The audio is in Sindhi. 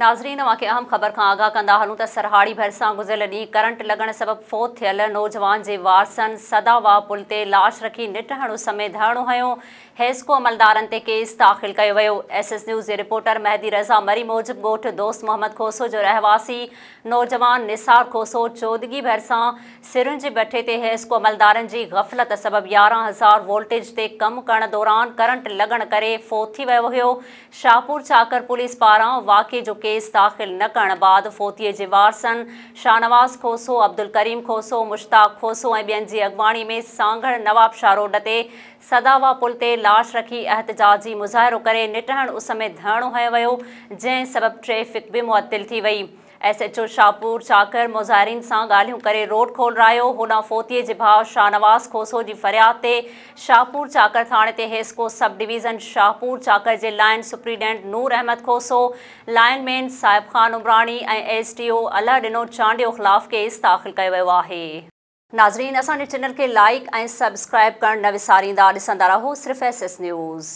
ناظرين اوهان کي اهم خبر کان آگاهه ڪندا هلون ته سرهاڙي ڀرسان گذريل ڏينهن ڪرنٽ لڳڻ سبب فوت ٿيل نوجوان جي وارثن سدا واهه پل تي لاش رکي نٽهڻ اس ۾ ڌرڻو هنيو، حيسڪو عملدارن تي ڪيس داخل ڪيو ويو. ايس ايس نيوز جي رپورٽر مهدي رضا مري موجب ڳوٺ دوست محمد کوسو جو رهواسي نوجوان نثار کوسو چودڳي ڀرسان سرن جي بٺي تي حيسڪو عملدارن جي غفلت سبب 11 هزار وولٽيج تي ڪم ڪرڻ دوران ڪرنٽ لڳڻ ڪري فوت ٿي ويو هيو. شاهپور چاڪر پوليس پاران واقعي جو ڪيس داخل نه ڪرڻ بعد فوتي جي وارثن شاهنواز کوسو، عبدالڪريم کوسو، مشتاق کوسو ۽ ٻين جي اڳواڻي ۾ سانگهڙ نوابشاهه روڊ تي سداوا پل تي لاش رکي احتجاجي مظاهرو ڪري نٽهڻ اس ۾ ڌرڻو هنيو ويو، جنهن سبب ٽريفڪ به معطل ٿي وئي. ايس ايڇ او شاهپور چاڪر مظاهرين سان ڳالهيون ڪري روڊ کولرايو. هوڏانهن فوتي جي ڀاء شاهنواز کوسو جي فرياد تي شاهپور چاڪر ٿاڻي تي HESCO sub division Shahpur Chakar جي line superintendent Noor Ahmed Khoso, line man صاحب Khan Umrani ۽ S D O Allah Dino Chandio خلاف ڪيس داخل ڪيو ويو آهي. ناظرين، اسان جي چينل کي لائيڪ ۽ سبسڪرائيب ڪرڻ نه وساريندا. ڏسندا رهو صرف ايس ايس نيوز.